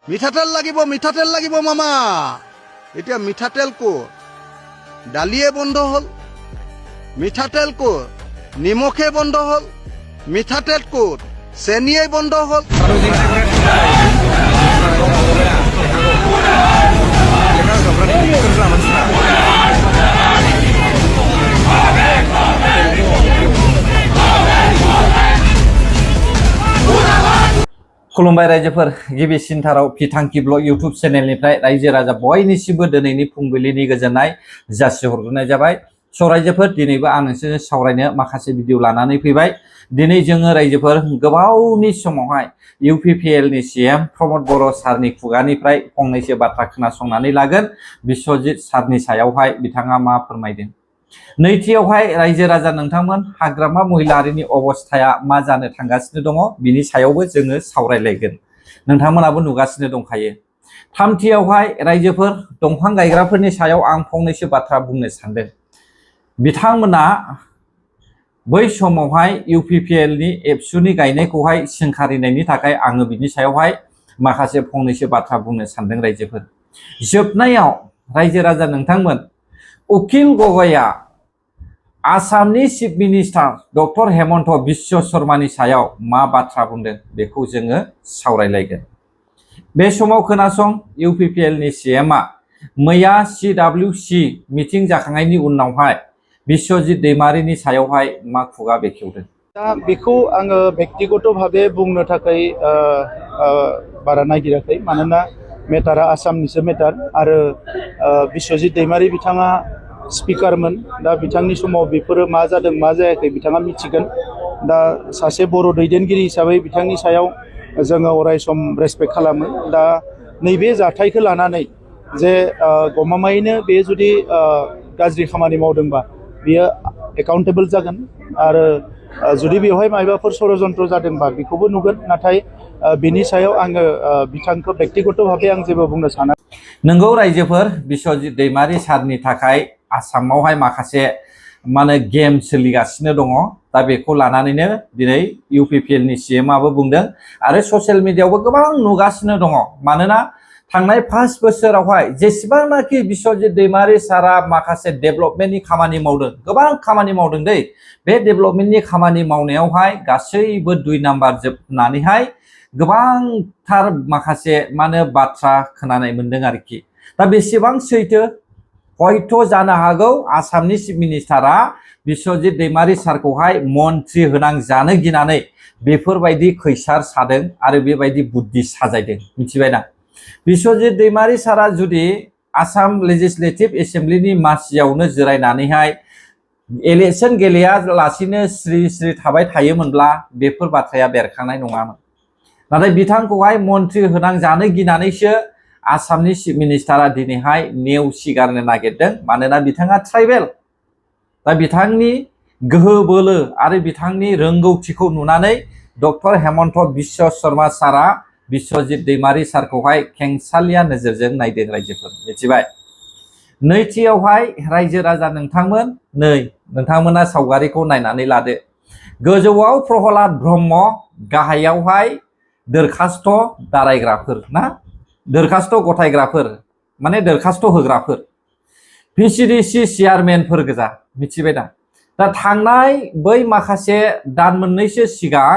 মিঠাতেল লাগিব মামা। এতিয়া মিঠাতেল ক'ত? দালিয়ে বন্ধ হ'ল। মিঠাতেল ক'ত? নিমখে বন্ধ হ'ল। মিঠাতেল ক'ত? চেনিয়ে বন্ধ হ'ল। खुलुमबाय रायजोफोर गिबिसिनथाराव फिथांखि ब्लग इउट्यूब चेनेलनिफ्राय रायजो राजा बयनिसिमबो दिनैनि फुंबिलिनि गोजोननाय जासिहरग्रोनाय जाबाय। स' रायजोफोर दिनैबो आं नोंसोरजों सावरायनो माखासे भिडिअ लानानै फैबाय। दिनै जोङो रायजोफोर गोबावनि समावहाय UPPL नि CM प्रमद बर' सारनि खुगानिफ्राय फंनैसो बाथ्रा खोनासंनानै लागोन बिस्वजित सारनि सायावहाय बिथाङा मा फोरमायदों। नैथियावहाय रायजो राजा नोंथांमोन हाग्रामा महिलारिनि अबस्थाया मा जानो थांगासिनो दङ बिनि सायावबो जोङो सावरायलायगोन। नोंथांमोनाबो नुगासिनो दंखायो। थामथियावहाय रायजोफोर दंफां गायग्राफोरनि सायाव आं फंनैसो बाथ्रा बुंनो सानदों। बिथांमोना बै समावहाय UPPL नि एबसुनि गायनायखौहाय सोंखारिनायनि थाखाय आङो बिनि सायावहाय माखासे फंनैसो बाथ्रा बुंनो सानदों रायजोफोर। जोबनायाव रायजो राजा नोंथांमोन उकिल गगैया आसामनि chief minister doctor Himanta Biswa शर्मानि सायाव मा बाथ्रा बुंदों बेखौ जोङो सावरायलायगोन। बे समाव खोनासं UPPL नि CM आ मैया CWC मिटिं जाखांनायनि उनावहाय बिस्वजित दैमारिनि सायावहाय मा खुगा बेखेवदों। दा बेखौ आङो व्यक्तिगत भाबे बुंनो थाखाय बारा नागिराखै, मानोना मेटारा आसामनिसो मेटार आरो बिस्वजित दैमारि बिथाङा स्पिकारमोन। दा बिथांनि समाव बेफोरो मा जादों मा जायाखै बिथाङा मिथिगोन। दा सासे बर' दैदेनगिरि हिसाबै बिथांनि सायाव जोङो अरायसम रेसपेक्ट खालामो। दा नैबे जाथायखौ लानानै जे गमामायैनो बे जुदि गाज्रि खामानि मावदोंबा बियो एकाउन्टेबल जागोन आरो जुदि बेवहाय मायबाफोर षड़यन्त्र जादोंबा बेखौबो नुगोन। नाथाय बिनि सायाव आङो बिथांखौ व्यक्तिगत भाबे आं जेबो बुंनो साना। नंगौ रायजोफोर बिस्वजित दैमारि सारनि थाखाय आसामावहाय माखासे माने गेम सोलिगासिनो दङ। दा बेखौ लानानैनो दिनै UPPL नि CM आबो बुंदों आरो ससियेल मिडियायावबो गोबां नुगासिनो दङ। मानोना थांनाय 5 बोसोरावहाय जेसेबांनाखि बिस्वजित दैमारि सारा माखासे डेभेलपमेन्टनि खामानि मावदों, गोबां खामानि मावदों दै। बे डेभेलपमेन्टनि खामानि मावनायावहाय गासैबो 2 नाम्बार जोबनानैहाय गोबांथार माखासे माने बाथ्रा खोनानाय मोनदों आरोखि। दा बेसेबां सैथो हयथ' जानो हागौ आसामनि चिफ मिनिस्टारा बिस्वजित दैमारि सारखौहाय मन्त्रि होनां जानो गिनानै बेफोरबायदि खैसार सादों आरो बेबायदि बुद्धि साजायदों। मिथिबायना? बिस्वजित दैमारि सारा जुदि आसाम लेजिस्लेटिभ एसेम्ब्लिनि मासियावनो जिरायनानैहाय इलेक्सन गेलेयालासिनो स्रि स्रि थाबाय थायोमोनब्ला बेफोर बाथ्राया बेरखांनाय नङामोन। नाथाय बिथांखौहाय मन्त्रि होनां जानो गिनानैसो आसामनि चिफ मिनिस्टारा दिनैहाय नेवसिगारनो नागिरदों। मानोना बिथाङा ट्राइबेल। दा बिथांनि गोहो बोलो आरो बिथांनि रोंगौथिखौ नुनानै डक्टर हेमन्त बिश्व शर्मा सारा बिस्वजित दैमारि सारखौहाय खेंसालिया नोजोरजों नायदों रायजोफोर। मिथिबाय? नैथियावहाय रायजो राजा नोंथांमोना सावगारिखौ नायनानै लादो। गोजौआव प्रहलाद ब्रह्म, गाहायावहाय दरखास्त दारायग्राफोर ना दरखास्त गथायग्राफोर माने दरखास्त होग्राफोर PCDC चेयारमेनफोर गोजा। मिथिबायना? दा थांनाय बै माखासे दान मोननैसो सिगां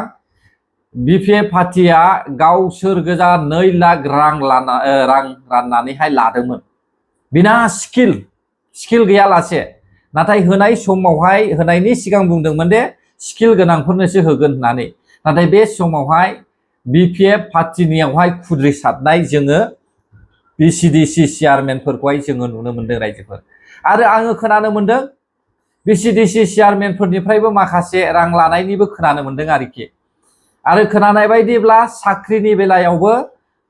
BPF पार्टिया गावसोर गोजा 2 लाख रां राननानैहाय लादोंमोन। बिना स्किल गैयालासे। नाथाय होनाय समावहाय होनायनि सिगां बुंदोंमोन दे स्किल गोनांफोरनोसो होगोन होननानै। नाथाय बे समावहाय BPF पार्टिनियावहाय खुद्रिसारनाय जोङो PCDC चेयारमेनफोरखौहाय जोङो नुनो मोनदों रायजोफोर। आरो आङो खोनानो मोनदों PCDC चेयारमेनफोरनिफ्रायबो माखासे रां लानायनिबो खोनानो मोनदों आरोखि। आरो खोनानाय बायदिब्ला साख्रिनि बेलायावबो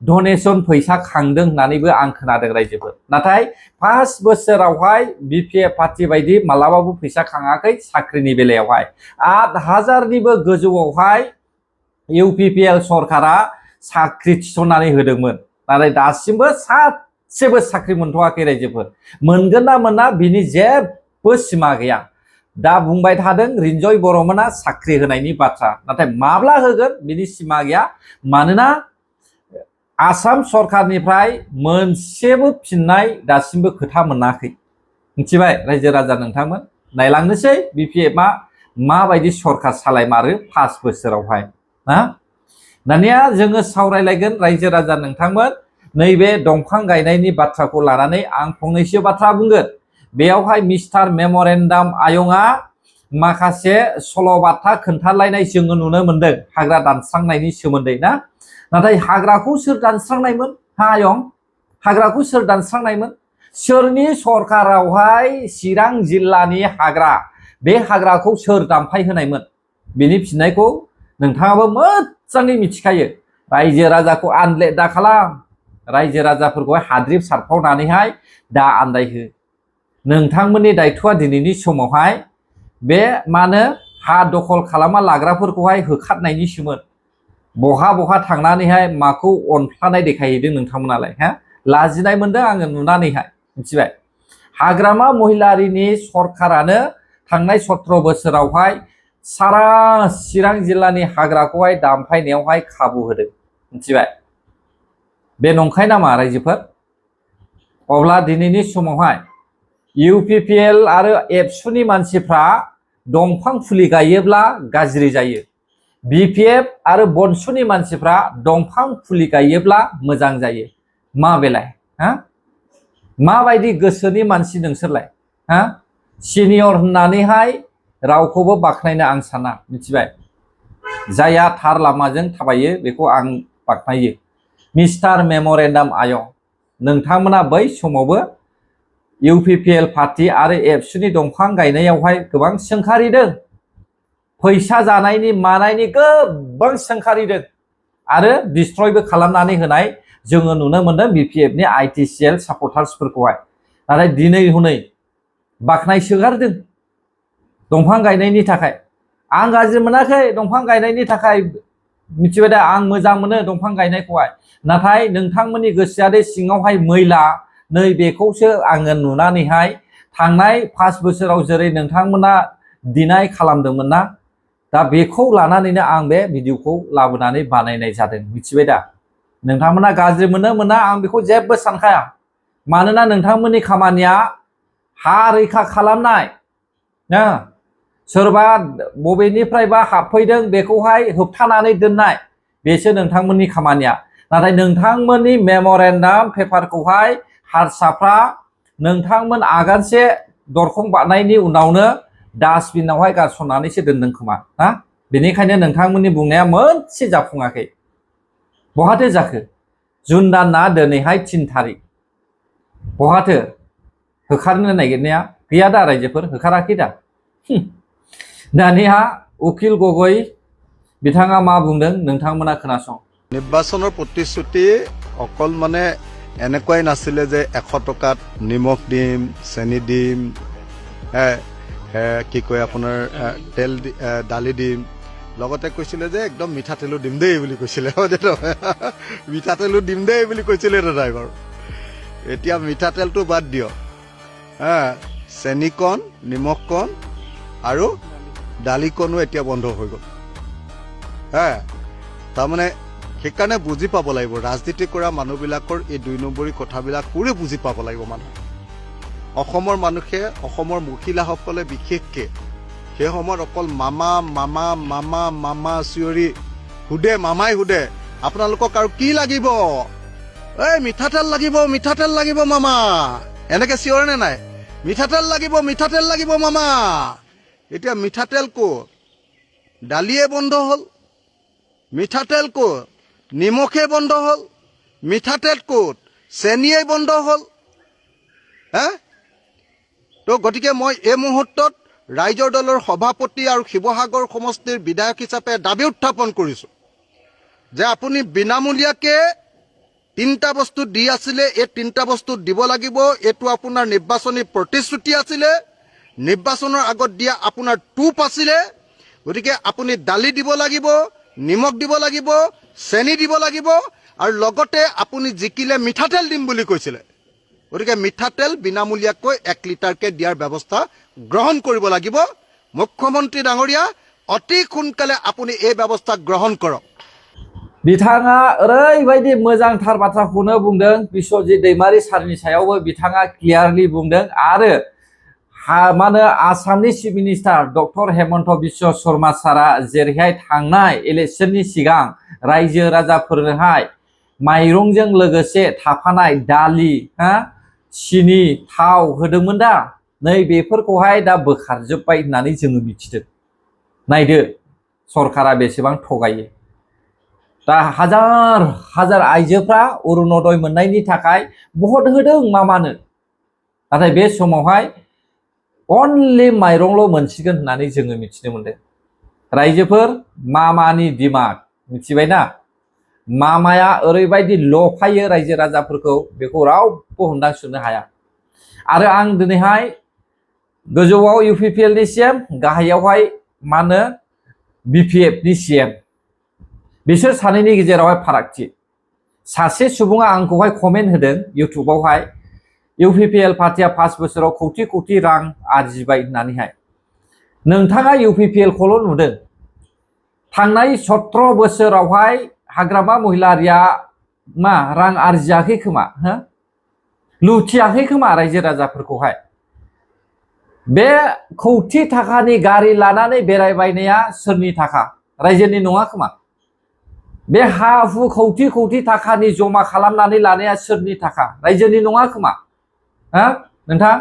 डनेशन फैसा खांदों होननानैबो आं खोनादों रायजोफोर। नाथाय 5 बोसोरावहाय BPF पार्टि बायदि मालाबाबो फैसा खाङाखै साख्रिनि बेलायावहाय। 8000निबो गोजौआवहाय UPPL सरकारा साख्रि थिसननानै होदोंमोन। नाथाय दासिमबो सासेबो साख्रि मोनथ'वाखै रायजोफोर। मोनगोन ना मोना बिनि जेबो सिमा गैया। दा बुंबाय थादों रिन्जय बर'मोना साख्रि होनायनि बाथ्रा। नाथाय माब्ला होगोन बिनि सिमा गैया। मानोना आसाम सरकारनिफ्राय मोनसेबो फिननाय दासिमबो खोथा मोनाखै मिथिबाय रायजो राजा नोंथांमोन नायलांनोसै बिपिएफआ माबायदि सरकार सालायमारो 5 बोसोरावहाय ना दानिया जोङो सावरायलायगोन रायजो राजा नोंथांमोन नैबे दंफां गायनायनि बाथ्राखौ लानानै आं फंनैसो बाथ्रा बुंगोन बेयावहाय मिस्टार मेम'रेन्डाम आयंआ माखासे सल'बाथा खोन्थालायनाय जोङो नुनो मोनदों हाग्रा दानस्रांनायनि सोमोन्दै ना नाथाय हाग्राखौ सोर दानस्रांनायमोन हा आयं हाग्राखौ सोर दानस्रांनायमोन सोरनि सरकारावहाय चिरां जिल्लानि हाग्रा बे हाग्राखौ सोर दानफाय होनायमोन बेनि फिननायखौ नोंथाङाबो मोजाङै मिथिखायो रायजो राजाखौ आनले दा खालाम रायजो राजाफोरखौ हाद्रिब सारफावनानैहाय दा आन्दायहो नोंथांमोननि दायथ'आ दिनैनि समावहाय बे मानो हा दखल खालामा लाग्राफोरखौहाय होखारनायनिसोमोन बहा बहा थांनानैहाय माखौ अनफ्लानाय देखायहैदों नोंथांमोनालाय हा लाजिनाय मोनदों आङो नुनानैहाय मिथिबाय हाग्रामा महिलारिनि सरकारानो थांनाय 17 बोसोरावहाय सारा चिरां जिल्लानि हाग्राखौहाय दानफायनायावहाय खाबु होदों मिथिबाय बे नंखाय नामा रायजोफोर अब्ला दिनैनि समावहाय इउपिपिएल आरो एबसुनि मानसिफ्रा दंफां फुलि गायोब्ला गाज्रि जायो बिपिएफ आरो बनसुनि मानसिफ्रा दंफां फुलि गायोब्ला मोजां जायो मा बेलाय हा माबायदि गोसोनि मानसि नोंसोरलाय हा सिनियर होननानैहाय रावखौबो बाख्नायनो आं साना मिथिबाय जाया थार लामाजों थाबायो बेखौ आं बाख्नायो मिस्टार मेम'रेन्डाम आयं नोंथांमोना बै समावबो इउपिपिएल पार्टी आरो एबसुनि दंफां गायनायावहाय गोबां सोंखारिदों फैसा जानायनि मानायनि गोबां सोंखारिदों आरो डिस्ट्रयबो खालामनानै होनाय जोङो नुनो मोनदों बिपिएफनि आइटिसिएल सापर्टार्सफोरखौहाय नाथाय दिनै हनै बाख्नायसोगारदों दंफां गायनायनि थाखाय आं गाज्रि मोनाखै दंफां गायनायनि थाखाय मिथिबाय दा आं मोजां मोनो दंफां गायनायखौहाय नाथाय नोंथांमोननि गोसोआ दे सिङावहाय मैला नै बेखौसो आङो नुनानैहाय थांनाय 5 बोसोराव जेरै नोंथांमोना डिनाय खालामदोंमोन ना दा बेखौ लानानैनो आं बे भिडिअखौ लाबोनानै बानायनाय जादों मिथिबाय दा नोंथांमोना गाज्रि मोना आं बेखौ जेबो सानखाया मानोना नोंथांमोननि खामानिया हा रैखा खालामनाय ना सोरबा बबेनिफ्रायबा हाबफैदों बेखौहाय होबथानानै दोननाय बेसो नोंथांमोननि खामानिया नाथाय नोंथांमोननि मेम'रेन्डाम पेपारखौहाय हारसाफ्रा नोंथांमोन आगानसे दरखं बारनायनि उनावनो डास्टबिनावहाय गारसननानैसो दोनदों खोमा ना बेनिखायनो नोंथांमोननि बुंनाया मोनसे जाफुङाखै बहाथो जाखो जुन दानना दिनैहाय 3 थारिख बहाथो होखारनो नागिरनाया गैया दा रायजोफोर होखाराखै दा दानिया उकिल गगৈ बिथाङा मा बुंदों नोंथांमोना खोनासं নিৰ্বাচনৰ প্ৰতিশ্ৰুতি অকল মানে এনেকুৱাই নাছিলে যে 100 টকাত নিমখ দিম চেনি দিম কি কয় আপোনাৰ তেল দালি দিম লগতে কৈছিলে যে একদম মিঠাতেলো দিম দেই বুলি কৈছিলে মিঠাতেলো দিম দেই বুলি কৈছিলে ড্ৰাইভাৰ এতিয়া মিঠাতেলটো বাদ দিয় চেনি কণ নিমখ কণ আৰু দালি কণো এতিয়া বন্ধ হৈ গ'ল তাৰমানে সেইকাৰণে বুজি পাব লাগিব ৰাজনীতি কৰা মানুহবিলাকৰ এই 2 নম্বৰী কথাবিলাক পুৰে বুজি পাব লাগিব মানুহ অসমৰ মানুহে অসমৰ মহিলাসকলে বিশেষকৈ সেই সময়ত অকল মামা মামা মামা মামা চিঞৰি সুধে মামাই সুধে আপোনালোকক আৰু কি লাগিব এই মিঠাতেল লাগিব মামা এনেকে চিঞৰে নে নাই মিঠাতেল লাগিব মামা এতিয়া মিঠাতেল ক'ত দালিয়ে বন্ধ হ'ল মিঠাতেল ক'ত নিমখে বন্ধ হ'ল মিঠাতেল ক'ত চেনিয়ে বন্ধ হ'ল তো গতিকে মই এই মুহূৰ্তত ৰাইজৰ দলৰ সভাপতি আৰু শিৱসাগৰ সমষ্টিৰ বিধায়ক হিচাপে দাবী উত্থাপন কৰিছোঁ যে আপুনি বিনামূলীয়াকৈ 3টা বস্তু দি আছিলে এই 3টা বস্তু দিব লাগিব এইটো আপোনাৰ নিৰ্বাচনী প্ৰতিশ্ৰুতি আছিলে নিৰ্বাচনৰ আগত দিয়া আপোনাৰ টুপ আছিলে গতিকে আপুনি দালি দিব লাগিব নিমখ দিব লাগিব চেনি দিব লাগিব আৰু লগতে আপুনি জিকিলে মিঠাতেল দিম বুলি কৈছিলে গতিকে মিঠাতেল বিনামূলীয়াকৈ 1 লিটাৰকৈ দিয়াৰ ব্যৱস্থা গ্ৰহণ কৰিব লাগিব মুখ্যমন্ত্ৰী ডাঙৰীয়া অতি সোনকালে আপুনি এই ব্যৱস্থা গ্ৰহণ কৰক बिथाङा ओरैबायदि मोजांथार बाथ्राखौनो बुंदों बिस्वजित दैमारि सारनि सायावबो बिथाङा क्लियारलि बुंदों आरो मा होनो आसामनि chief minister doctor Himanta Biswa Sharma सारा जेरैहाय थांनाय इलेक्शननि सिगां रायजो राजाफोरनोहाय माइरंजों लोगोसे थाफानाय दालि सिनि थाव होदोंमोन दा नै बेफोरखौहाय दा बोखारजोब्बाय होननानै जोङो मिथिदों। नायदो सरकारा बेसेबां थगायो। दा हाजार हाजार आइजोफ्रा अरुणोदय मोननायनि थाखाय भट होदों मामानो, नाथाय बे समावहाय अनलि माइरंल' मोनसिगोन होननानै जोङो मिथिनो मोनदों। रायजोफोर मामानि दिमाग मिथिबायना, मामाया ओरैबायदि लफायो रायजो राजाफोरखौ बेखौ रावबो हमदांसुनो हाया। आरो आं दिनैहाय गोजौआव UPPL नि CM, गाहायावहाय मा होनो BPF नि CM, बिसोर सानैनि गेजेरावहाय फारागथि। सासे सुबुङा आंखौहाय कमेन्ट होदों इउटुबावहाय UPPL पार्टिया 5 बोसोराव कौटि कौटि रां आरजिबाय होननानैहाय। नोंथाङा UPPL खौल' नुदों, थांनाय 17 बोसोरावहाय हाग्रामा महिलारिया मा रां आरजियाखै खोमा, लुथियाखै खोमा रायजो राजाफोरखौहाय। बे कौटि थाखानि गारि लानानै बेरायबायनाया सोरनि थाखा? रायजोनि नङा खोमा। बे हा हु कौटि कौटि थाखानि जमा खालामनानै लानाया सोरनि थाखा? रायजोनि नङा खोमा। नोंथां,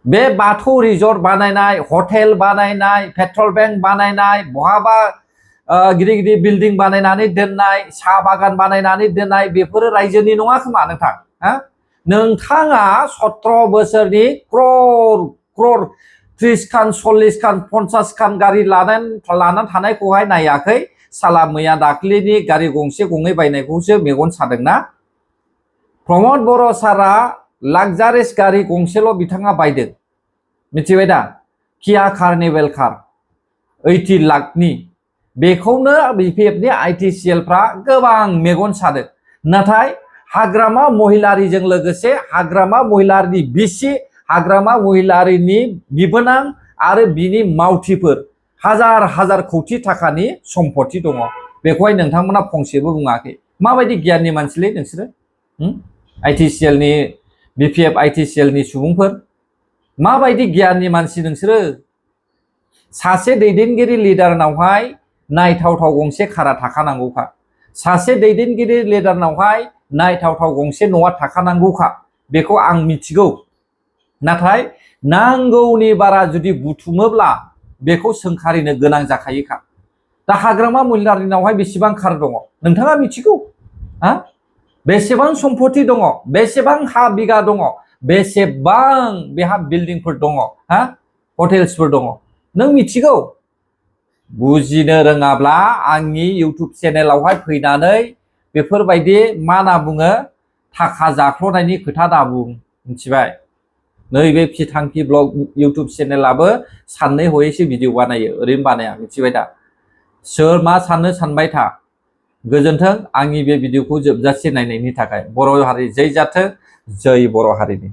बे बाथौ रिजर्ट बानायनाय, हटेल बानायनाय, पेट्रल बेंक बानायनाय, बहाबा गिदिर गिदिर बिल्डिं बानायनानै दोननाय, साहा बागान बानायनानै दोननाय, बेफोरो रायजोनि नङा खोमा नोंथां। नोंथाङा 17 बोसोरनि क्रर 30 खान 40 खान 50 खान गारि लानानै थानायखौहाय नायाखै। साला मैया दाख्लिनि गारि गंसे गंनै बायनायखौसो मेगन सादोंना। प्रमद बर' सारा लाक्जारियास गारि गंसेल' बिथाङा बायदों, मिथिबाय दा, किया कार्निभेल कार 80 लाखनि। बेखौनो BPF नि ITCL फ्रा गोबां मेगन सादों। नाथाय हाग्रामा महिलारिजों लोगोसे हाग्रामा महिलारिनि बिसि, हाग्रामा महिलारिनि बिबोनां आरो बिनि मावथिफोर हाजार हाजार कौटि थाखानि सम्पति दङ। बेखौहाय नोंथांमोना फंसेबो बुङाखै। माबायदि गियाननि मानसिलै नोंसोरो? ITCL नि BPF ITCL नि सुबुंफोर, माबायदि गियाननि मानसि नोंसोरो? सासे दैदेनगिरि लिडारनावहाय नायथावथाव गंसे खारा थाखानांगौखा। सासे दैदेनगिरि लिडारनावहाय नायथावथाव गंसे न'आ थाखानांगौखा। बेखौ आं मिथिगौ। नाथाय नांगौनि बारा जुदि बुथुमोब्ला बेखौ सोंखारिनो गोनां जाखायोखा। दा हाग्रामा महिलारिनावहाय बेसेबां कार दङ नोंथाङा मिथिगौ? बेसेबां सम्पति दङ, बेसेबां हा बिगा दङ, बेसेबां बेहा बिल्डिंफोर दङ, हटेल्सफोर दङ, नों मिथिगौ? बुजिनो रोङाब्ला आंनि इउटुब चेनेलावहाय फैनानै बेफोरबायदि मा होनना बुङो थाखा जाख्ल'नायनि खोथा दाबुं, मिथिबाय? नैबे फिथांखि ब्लग इउटुब चेनेलाबो साननै हयैसो भिडिअ बानायो, ओरैनो बानाया, मिथिबाय दा? सोर मा साननो सानबाय था। गोजोन्थों आंनि बे भिडिअखौ जोबजासे नायनायनि थाखाय। बर' हारि जै जाथों, जै बर' हारिनि।